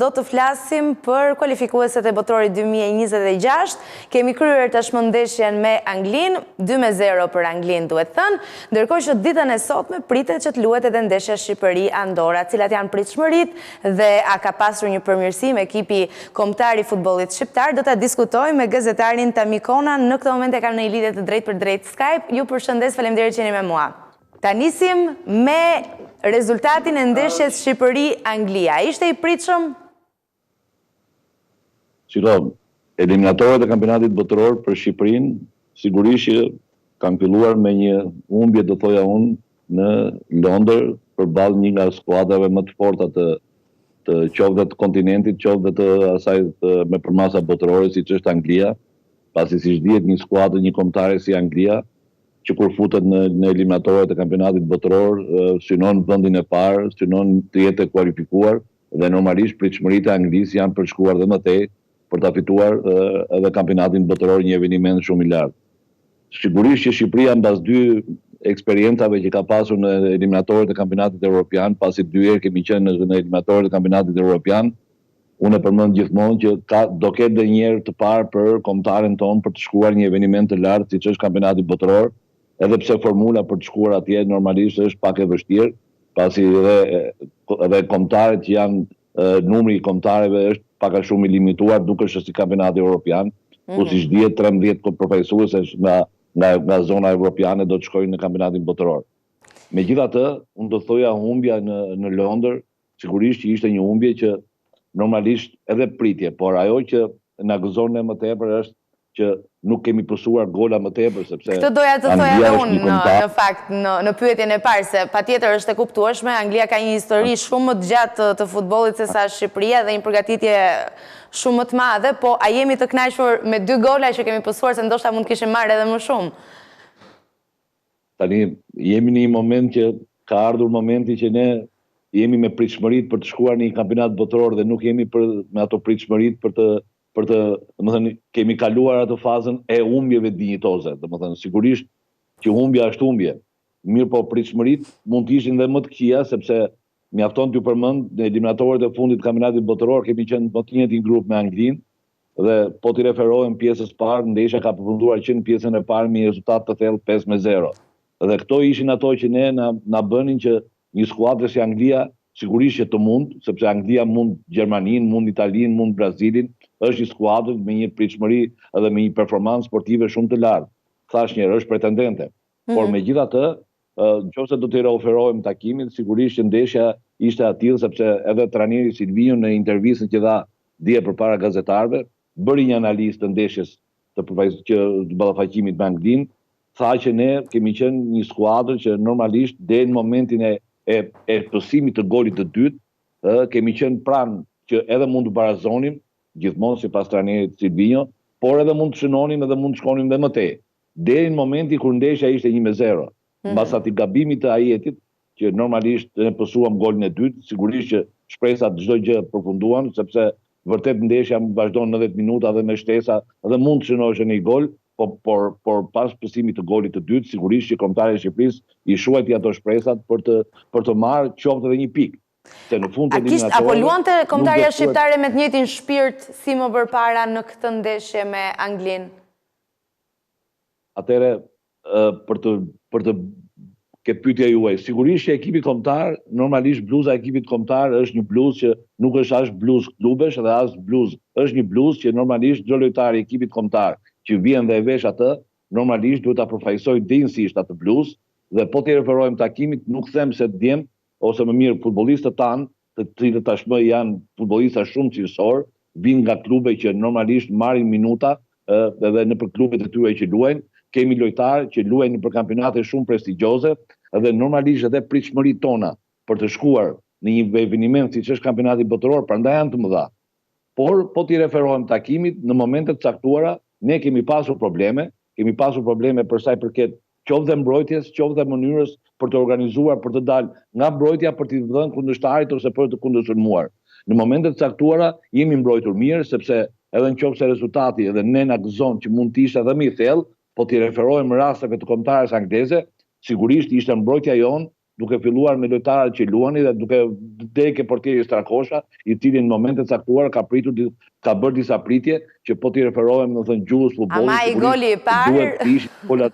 do të flasim për kualifikueset e Botërorit 2026. Kemi kryer tashmë ndeshjen me Anglinë, 2-0 për Anglinë duhet thënë, ndërkohë që ditën e sotme pritet që të luhet edhe ndeshja Shqipëri-Andorra, cilat janë pritshmëritë dhe a ka pasur një përmirësim ekipi kombëtar i futbollit shqiptar, do ta diskutojmë me gazetarin Tami Kona, në këtë moment e kam në një lidhje të drejtpërdrejtë Skype. Ju përshëndes, faleminderit që jeni me mua. Ta nisim me rezultatin e ndeshjes Shqipëri-Angli. A ishte i pritshëm? Shiko, eliminatoret e kampionatit botëror për Shqipërinë sigurisht që kanë filluar me një humbje do thoja unë në Londër përballë një nga skuadrave më të forta të të qoftë dhe të kontinentit, qoftë dhe të asaj të, me përmasa botërore siç është Anglia, pasi siç dihet një skuadër, një kombëtare si Anglia, që kur futet në në eliminatoret e kampionatit botëror synon vendin e parë, synon të jetë e kualifikuar dhe normalisht pritshmëritë e Anglisë janë për të shkuar dhe më tej për ta fituar edhe kampionatin botëror një eveniment shumë i lartë. Sigurisht që Shqipëria mbas dy eksperiencave që ka pasur në eliminatoret e kampionatit evropian, pasi dy herë kemi qenë në në eliminatoret e kampionatit evropian, Unë e përmend gjithmonë që ka do ketë dhe një herë të parë për kombëtaren tonë për të shkuar një eveniment të lartë siç është kampionati botëror, edhe pse formula për të shkuar atje normalisht është pak e vështirë, pasi edhe edhe kombëtaret që janë numri i kombëtareve është pak a shumë i limituar, nuk është si kampionati europian, ku siç dihet 13 përfaqësuese nga nga nga zona evropiane do të shkojnë në kampionatin botëror. Megjithatë, unë do thoja humbja në në Londër Sigurisht që ishte një humbje që normalisht edhe pritje, por ajo që na gëzon ne më tepër është që nuk kemi pësuar gola më tepër sepse Këtë doja të thoja edhe unë në, në fakt në në pyetjen e parë se patjetër është e kuptueshme, Anglia ka një histori shumë më të gjatë të, të futbollit sesa Shqipëria dhe një përgatitje shumë më të madhe, po a jemi të kënaqur me dy gola që kemi pësuar se ndoshta mund të kishim marrë edhe më shumë? Tani jemi në një moment që ka ardhur momenti që ne jemi me pritshmëritë për të shkuar në një kampionat botëror dhe nuk jemi për me ato pritshmëritë për të për të, domethënë kemi kaluar atë fazën e humbjeve dinjitoze, domethënë sigurisht që humbja është humbje. Mirëpo pritshmëritë mund të ishin dhe më të këqija sepse mjafton t'ju përmend në eliminatoret e fundit të kampionatit botëror kemi qenë po të njëjtin grup me Anglinë Dhe po t'i referohem pjesës së parë, ndeshja ka përfunduar që në pjesën e parë me një rezultat të thellë 5-0. Dhe këto ishin ato që ne na na bënin që një skuadër si Anglia sigurisht që të mund, sepse Anglia mund Gjermaninë, mund Italinë, mund Brazilin, është një skuadër me një pritshmëri edhe me një performancë sportive shumë të lartë. Thashë një herë, është pretendente. Por megjithatë, në qoftë se do t'i referohem takimit, sigurisht që ndeshja ishte e atillë sepse edhe trajneri Silvinjo në intervistën që dha dje përpara gazetarëve, bëri një analizë të ndeshjes të përfaqës që të ballafaqimit me Anglinë, tha që ne kemi qenë një skuadër që normalisht deri në momentin e e, e pësimit të golit të dytë, ë kemi qenë pranë që edhe mund të barazonim, gjithmonë sipas trajnerit Silvinjo, por edhe mund të shënonim edhe mund të shkonim dhe më tej. Deri në momentin kur ndeshja ishte 1-0. Mbas atij gabimit të Ajetit, që normalisht ne pësuam golin e dytë, sigurisht që shpresat çdo gjë përfunduan, sepse vërtet ndeshja vazhdon 90 minuta dhe me shtesa dhe mund të shënohesh një gol, po por por pas pësimit të golit të dytë, sigurisht që kombëtarja e Shqipërisë i shuajti ato shpresat për të për të marrë qoftë edhe një pikë. Se në fund të eliminatorëve A po luante kombëtarja shqiptare me të njëjtin shpirt si më përpara në këtë ndeshje me Anglinë? Atëherë për të për të ke pyetja juaj, sigurisht që ekipi kombëtar, normalisht bluza e ekipit kombëtar është një bluzë që nuk është as bluzë klubesh dhe as bluzë, është një bluzë që normalisht çdo lojtar i ekipit kombëtar që vjen dhe e vesh atë, normalisht duhet ta përfaqësojë denjësisht atë bluzë dhe po t'i referohem takimit, nuk them se djem ose më mirë futbollistët tanë, të cilët tashmë janë futbollista shumë cilësor, vijnë nga klube që normalisht marrin minuta edhe nëpër klubet e tyre që luajnë, kemi lojtarë që luajnë nëpër kampionate shumë prestigjioze dhe normalisht edhe pritshmëritë tona për të shkuar në një eveniment siç është kampionati botëror, prandaj janë të mëdha. Por po t'i referohem takimit, në momente të caktuara ne kemi pasur probleme, kemi pasur probleme për sa i përket qoftë dhe mbrojtjes, qoftë dhe mënyrës për të organizuar, për të dalë nga mbrojtja për t'i dhënë kundërshtarit ose për të kundërsulmuar. Në momente të caktuara jemi mbrojtur mirë sepse edhe në qoftë se rezultati edhe ne na gëzon që mund të ishte edhe më i thellë, po t'i referohem rasteve të kombëtares angleze, sigurisht ishte mbrojtja jonë duke filluar me lojtarët që luanin dhe duke deri ke portieri Strakosha, i cili në momente të caktuara ka pritur ka bërë disa pritje që po t'i referohem, domethënë gjuhës së futbollit, Ama ai goli i parë duhet të ishin gola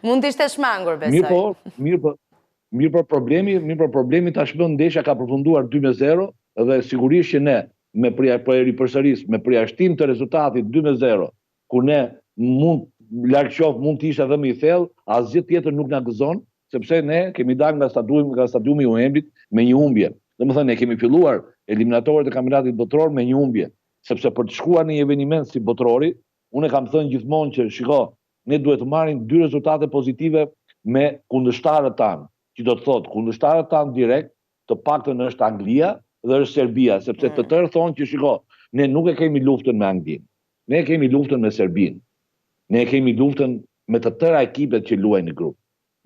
mund të ishte shmangur, besoj. Mirëpo, mirëpo, mirëpo problemi, mirëpo problemi tashmë ndeshja ka përfunduar 2-0 dhe sigurisht që ne me përja, po e ripërsëris, me përjashtim të rezultatit 2-0, ku ne mund larg qoftë mund të ishte edhe më i thellë, asgjë tjetër nuk na gëzon, sepse ne kemi dalë nga stadiumi nga stadiumi i Wembley me një humbje. Domethënë ne kemi filluar eliminatoret e kampionatit botëror me një humbje, sepse për të shkuar në një eveniment si botërori, unë e kam thënë gjithmonë që shiko, ne duhet të marrim dy rezultate pozitive me kundërshtarët tanë, që do të thotë kundërshtarët tanë direkt, të paktën është Anglia dhe është Serbia, sepse të mm. tërë thonë që shiko, ne nuk e kemi luftën me Anglinë. Ne e kemi luftën me Serbinë. Ne e kemi luftën me të tëra ekipet që luajnë në grup.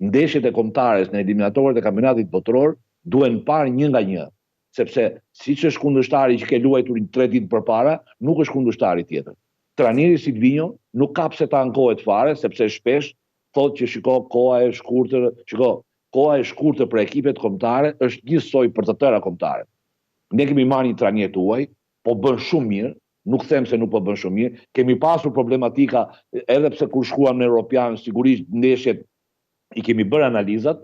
Ndeshjet e kombëtares në eliminatoret e kampionatit botëror duhen parë një nga një, sepse siç është kundërshtari që ke luajtur tre ditë përpara, nuk është kundërshtari tjetër. Trajneri Silvinjo nuk ka pse të ankohet fare, sepse shpesh thotë që shiko koha e shkurtër, shiko, koha e shkurtër për ekipet kombëtare është njësoj për të tëra kombëtaret. Ne kemi marrë një trajner të huaj, po bën shumë mirë, nuk them se nuk po bën shumë mirë, kemi pasur problematika edhe pse kur shkuam në Europian, sigurisht ndeshjet i kemi bërë analizat,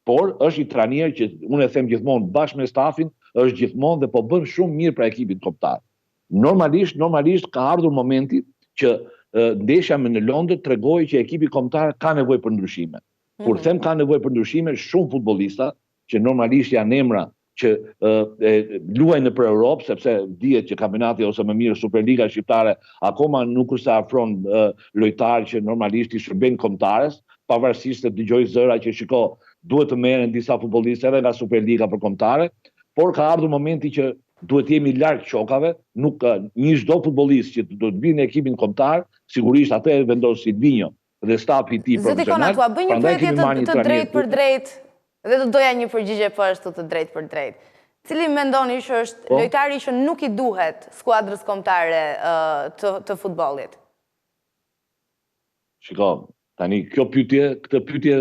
por është një trajner që unë e them gjithmonë bashkë me stafin, është gjithmonë dhe po bën shumë mirë për ekipin kombëtar. Normalisht, normalisht ka ardhur momenti që ndeshja me në Londër tregoi që ekipi kombëtar ka nevojë për ndryshime. Kur mhm. them ka nevojë për ndryshime, shumë futbollista që normalisht janë emra që e, luajnë nëpër Europë, sepse dihet që kampionati ose më mirë Superliga shqiptare akoma nuk është se afron lojtarë që normalisht i shërbejnë kombëtares, pavarësisht se dëgjoj zëra që shiko, duhet të merren disa futbollistë edhe nga Superliga për kombëtare, por ka ardhur momenti që duhet të jemi larg qokave, nuk një çdo futbollist që do të vijë në ekipin kombëtar, sigurisht atë e vendos Silvinjo dhe stafi i tij profesional. Zoti Kona, t'ua bëj një pyetje të, të drejtpërdrejtë dhe do doja një përgjigje po ashtu të drejtpërdrejtë. Cili mendoni që është po? lojtari që nuk i duhet skuadrës kombëtare të, të futbollit? Shiko, tani kjo pyetje, këtë pyetje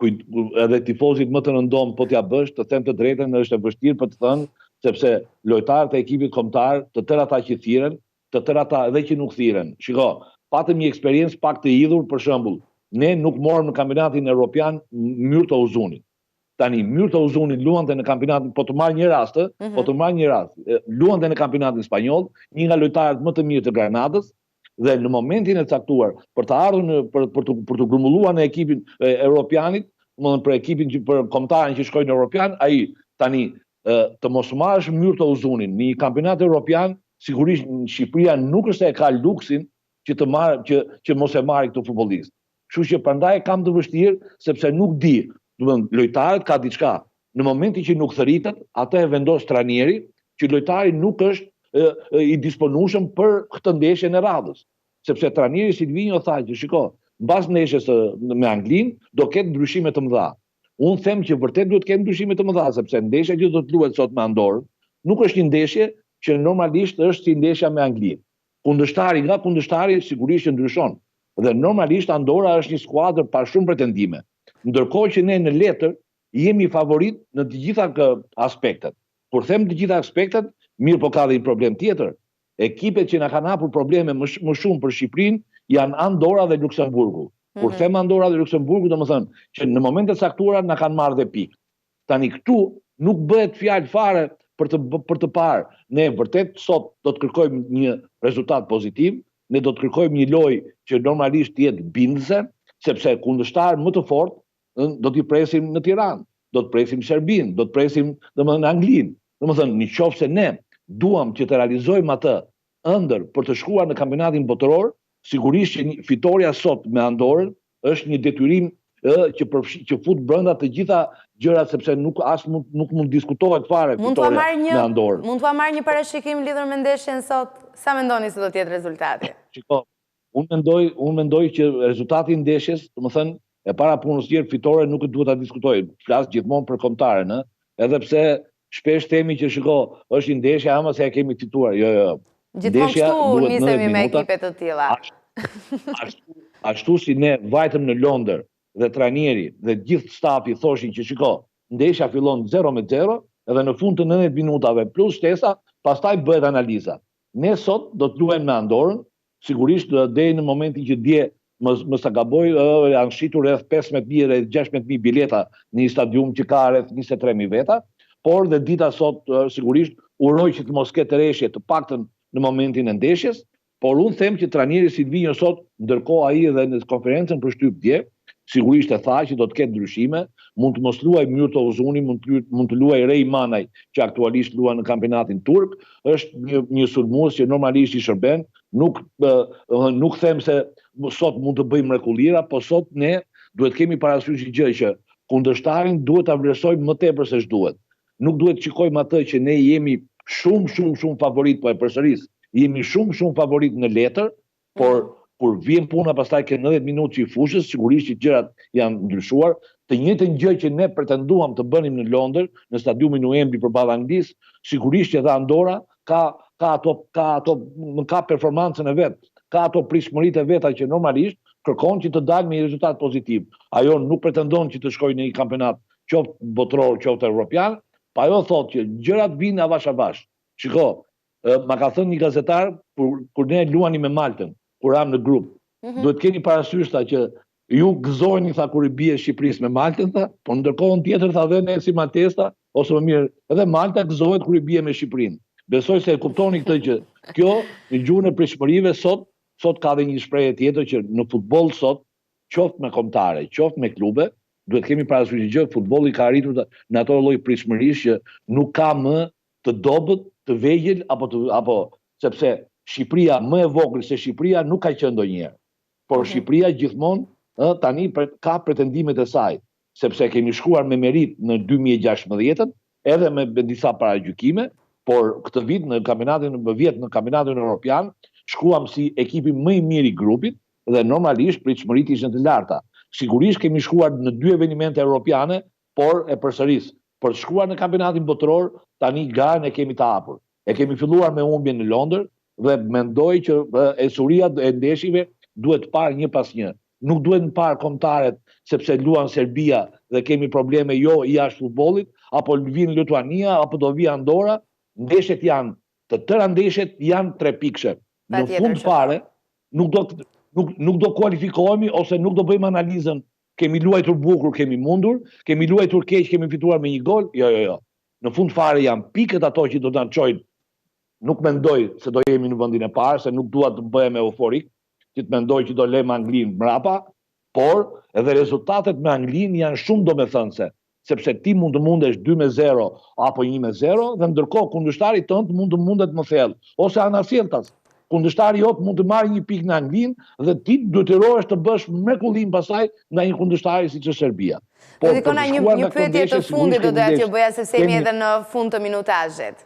kujt, edhe tifozit më të rëndomtë po t'ia bësh, të them të drejtën është e vështirë për të thënë, sepse lojtarët e ekipit kombëtar, të tërë ata që thirren, të tërë ata edhe që nuk thirren. Shiko, patëm një eksperiencë pak të hidhur, për shembull, ne nuk morëm në kampionatin evropian Myrto Uzunin. Tani Myrto Uzuni luante në kampionatin, po të marr një rast, mm -hmm. po të marr një rast, luante në kampionatin spanjoll, një nga lojtarët më të mirë të Granadës, dhe në momentin e caktuar për të ardhur në për për të për të grumbulluar në ekipin e, europianit, domethënë për ekipin që për kombëtaren që shkoi në europian, ai tani të mos marrësh Myrto Uzunin në një kampionat europian, sigurisht Shqipëria nuk është se e ka luksin që të marrë që që mos e marrë këtë futbollist. Kështu që prandaj e kam të vështirë sepse nuk di, domethënë lojtarët ka diçka. Në momentin që nuk thërritet, atë e vendos trajneri, që lojtari nuk është e, e, i disponueshëm për këtë ndeshjen e radhës. Sepse trajneri Silvinjo tha që shiko, mbas ndeshjes me Anglinë do ketë ndryshime të mëdha. Unë them që vërtet duhet të ketë ndryshime të mëdha, sepse ndeshja që do të luhet sot me Andorrën nuk është një ndeshje që normalisht është si ndeshja me Anglinë. Kundërshtari nga kundërshtari sigurisht që ndryshon. Dhe normalisht Andorra është një skuadër pa shumë pretendime. Ndërkohë që ne në letër jemi favorit në të gjitha aspektet. Kur them të gjitha aspektet, mirë po ka dhe një problem tjetër. Ekipet që na kanë hapur probleme më, më shumë për Shqipërinë janë Andorra dhe Luksemburgu. Kur mm -hmm. them Andorra dhe Luksemburgu, domethënë që në momente të caktuara na kanë marrë dhe pikë. Tani këtu nuk bëhet fjalë fare për të për të parë. Ne vërtet sot do të kërkojmë një rezultat pozitiv, ne do të kërkojmë një lojë që normalisht të jetë bindëse, sepse kundërshtar më të fortë do t'i presim në Tiranë, do të presim Serbinë, do të presim domethënë Anglinë. Domethënë, në qoftë se ne duam që të realizojmë atë ëndërr për të shkuar në kampionatin botëror, sigurisht që fitorja sot me Andorrën është një detyrim ë që përfshi që fut brenda të gjitha gjërat sepse nuk as mund nuk mund diskutohet fare fitorja me Andorrën. Mund t'ua marr një parashikim lidhur me ndeshjen sot? Sa mendoni se do të jetë rezultati? Shiko, Unë mendoj, unë mendoj që rezultati i ndeshjes, domethënë, e para punës tjerë fitore nuk e duhet ta diskutoj. Flas gjithmonë për kombëtaren, ë, edhe pse shpesh themi që shiko, është një ndeshje ama se e kemi fituar. Jo, jo. jo. Gjithmonë kështu nisemi me ekipe të tilla. Ashtu, ashtu si ne vajtëm në Londër dhe trajneri dhe gjithë stafi thoshin që shiko, ndeshja fillon 0 me 0, Edhe në fund të 90 minutave plus shtesa, pastaj bëhet analiza. Ne sot do të luajmë me Andorën, sigurisht deri në momentin që dje më më sa gaboj janë shitur rreth 15000 rreth 16000 bileta në një stadium që ka rreth 23000 veta, por dhe dita sot sigurisht uroj që të mos ketë reshje të paktën në momentin e ndeshjes, Por unë them që trajneri Silvinjo sot, ndërkohë ai edhe në konferencën për shtyp dje, sigurisht e tha që do të ketë ndryshime, mund të mos luajë Myrto Uzuni, mund të mund të luajë Rei Manaj, që aktualisht luan në kampionatin turk, është një një sulmues që normalisht i shërben, nuk domethënë nuk them se sot mund të bëjë mrekullira, po sot ne duhet të kemi parasysh një gjë që kundërshtarin duhet ta vlerësojmë më tepër se ç'duhet. Nuk duhet të shikojmë atë që ne jemi shumë shumë shumë favorit, po e përsëris, jemi shumë shumë favorit në letër, por mm. kur vjen puna pastaj ke 90 minutë i fushës, sigurisht që gjërat janë ndryshuar. Të njëjtën gjë që ne pretenduam të bënim në Londër, në stadiumin Wembley përballë Anglisë, sigurisht që edhe Andorra ka ka ato ka ato më ka performancën e vet, ka ato pritshmëritë e veta që normalisht kërkon që të dalë me një rezultat pozitiv. Ajo nuk pretendon që të shkojë në një kampionat qoftë botëror, qoftë evropian, po ajo thotë që gjërat vijnë avash avash. Shiko, ma ka thënë një gazetar kur kur ne luanim me Maltën, kur ramë në grup. Mm -hmm. Duhet keni parasysh tha që ju gëzoheni tha kur i bie Shqipërisë me Maltën tha, po në ndërkohën tjetër tha dhe ne si maltezë tha, ose më mirë, edhe Malta gëzohet kur i bie me Shqipërinë. Besoj se e kuptoni këtë që kjo në gjuhën e pritshmërive sot sot ka dhe një shprehje tjetër që në futboll sot qoftë me kombëtare, qoftë me klube, duhet kemi parasysh një gjë, futbolli ka arritur të, në ato lloj pritshmërish që nuk ka më të dobët, të vegjël apo të apo sepse Shqipëria më e vogël se Shqipëria nuk ka qenë ndonjëherë. Por mm -hmm. Shqipëria gjithmonë ë tani pre, ka pretendimet e saj, sepse kemi shkuar me meritë në 2016-ën, edhe me, me disa paragjykime, por këtë vit në kampionatin në vjet në kampionatin evropian shkuam si ekipi më i mirë i grupit dhe normalisht pritshmëritë ishin të larta. Sigurisht kemi shkuar në dy evenimente europiane, por e përsëris, për të shkuar në kampionatin botëror, tani garën e kemi të hapur. E kemi filluar me humbjen në Londër dhe mendoj që ecuria e ndeshjeve duhet parë një pas një. Nuk duhet në parë kombëtaret sepse luan Serbia dhe kemi probleme jo jashtë futbollit, apo vjen Lituania, apo do vijë Andorra, ndeshjet janë, të tëra ndeshjet janë tre pikëshe. Në fund fare, nuk do nuk nuk do kualifikohemi ose nuk do bëjmë analizën kemi luajtur bukur, kemi mundur, kemi luajtur keq, kemi fituar me një gol. Jo, jo, jo. Në fund fare janë pikët ato që do të na çojnë. Nuk mendoj se do jemi në vendin e parë, se nuk dua të bëhem euforik, që të mendoj që do lëmë Anglinë mbrapa, por edhe rezultatet me Anglinë janë shumë domethënëse sepse ti mund të mundesh 2 me 0 apo 1 me 0 dhe ndërkohë kundërshtari tënd mund të mundet më thellë ose anasjelltas. Kundërshtari jot mund të marrë një pikë në Anglinë dhe ti detyrohesh të bësh mrekullinë pastaj nga një kundërshtari siç është Serbia. Por për të një, një pyetje të fundit do doja t'ju bëja sepse jemi edhe në fund të minutazhit.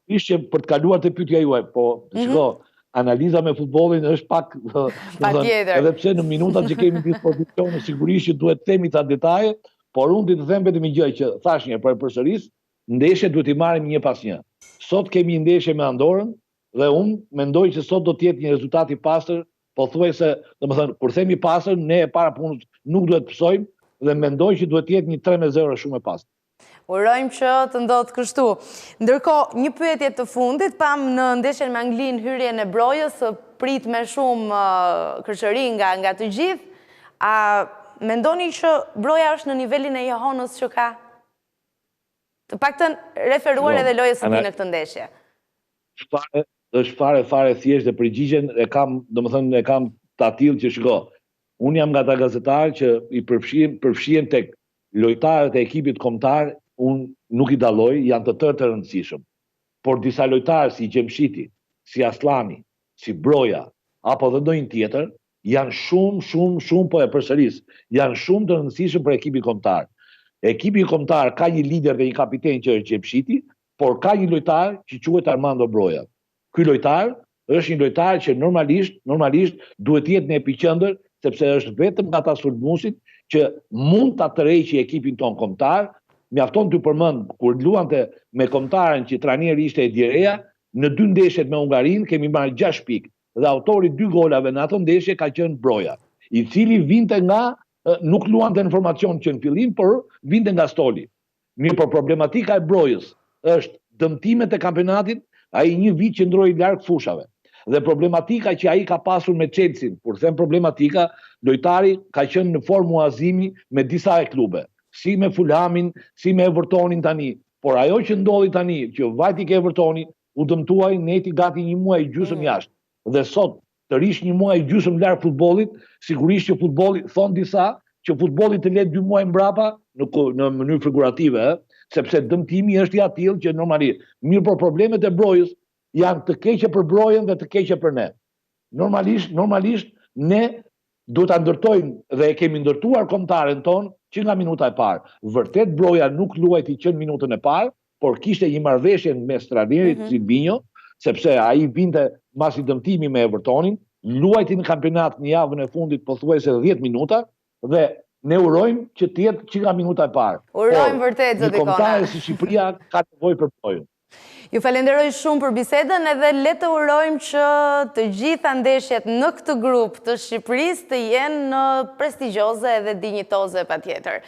Ishte për të kaluar te pyetja juaj, po mm -hmm. shiko, analiza me futbollin është pak, Patjetër. Edhe pse në minutat që kemi në dispozicion, sigurisht që duhet të themi ca detaje, por unë di të them vetëm një gjë që thashë një, po e përsëris, ndeshjet duhet t'i marrim një pas një. Sot kemi një ndeshje me Andorrën dhe unë mendoj që sot do të jetë një rezultat i pastër, pothuajse, domethënë, kur themi pastër, ne e para punës nuk duhet të pësojmë dhe mendoj që duhet të jetë një 3-0 shumë e pastër. Urojmë që të ndodhë kështu. Ndërkohë, një pyetje të fundit, pamë në ndeshjen me Anglinë hyrjen e Brojës, pritur me shumë kërshëri nga, nga të gjithë. A mendoni që Broja është në nivelin e jehonës që ka? Të paktën referuar edhe lojës së tij në këtë ndeshje. Fare, është fare, fare thjesht dhe përgjigjen e kam, domethënë, e kam të atillë që shiko. Unë jam nga ata gazetarë që i përfshihem, përfshihem tek Lojtarët e ekipit kombëtar unë nuk i dalloj, janë të tërë të rëndësishëm. Por disa lojtarë si Gjimshiti, si Asllani, si Broja, apo dhe ndonjë tjetër, janë shumë, shumë, shumë, po e përsëris, janë shumë të rëndësishëm për ekipin kombëtar. Ekipi kombëtar ka një lider dhe një kapiten që është Gjimshiti, por ka një lojtar që quhet Armando Broja. Ky lojtar është një lojtar që normalisht, normalisht duhet të jetë në epiqendër, sepse është vetëm nga ata sulmuesit që mund ta tërheqë ekipin tonë kombëtar. Mjafton t'ju përmend kur luante me kombëtaren që trajneri ishte Edi Reja, në dy ndeshjet me Hungarinë kemi marrë 6 pikë dhe autori i dy golave në ato ndeshje ka qenë Broja, i cili vinte nga nuk luante në formacion që në fillim, por vinte nga stoli. Mirëpo problematika e Brojës është dëmtimet e kampionatit, ai një vit qëndroi larg fushave. Dhe problematika që ai ka pasur me Chelsea-n, kur them problematika, lojtari ka qenë në formë huazimi me disa klube, si me Fulhamin, si me Evertonin tani, por ajo që ndodhi tani, që vajti ke Evertoni, u dëmtua ai nejti gati një muaj e gjysmë mm. jashtë. Dhe sot të rish një muaj e gjysmë larg futbollit, sigurisht që futbolli, thonë disa, që futbolli të le dy muaj mbrapa në në mënyrë figurative, ë, sepse dëmtimi është i atillë që normalisht. Mirëpo problemet e Brojës janë të keqe për Brojën dhe të keqe për ne. Normalisht, normalisht ne duhet ta ndërtojmë dhe e kemi ndërtuar kombëtaren tonë që nga minuta e parë. Vërtet Broja nuk luajti që në minutën e parë, por kishte një marrëveshje mes trajnerit mm -hmm. Sylvinho, sepse ai vinte mbas një dëmtimi me Evertonin, luajti në kampionat në javën e fundit pothuajse 10 minuta dhe ne urojmë që të jetë që nga minuta e parë. Urojmë vërtet zoti Kona. Një kombëtare si Shqipëria ka nevojë për Brojën. Ju falenderoj shumë për bisedën edhe le të urojmë që të gjitha ndeshjet në këtë grup të Shqipërisë të jenë prestigjioze edhe dinjitoze patjetër.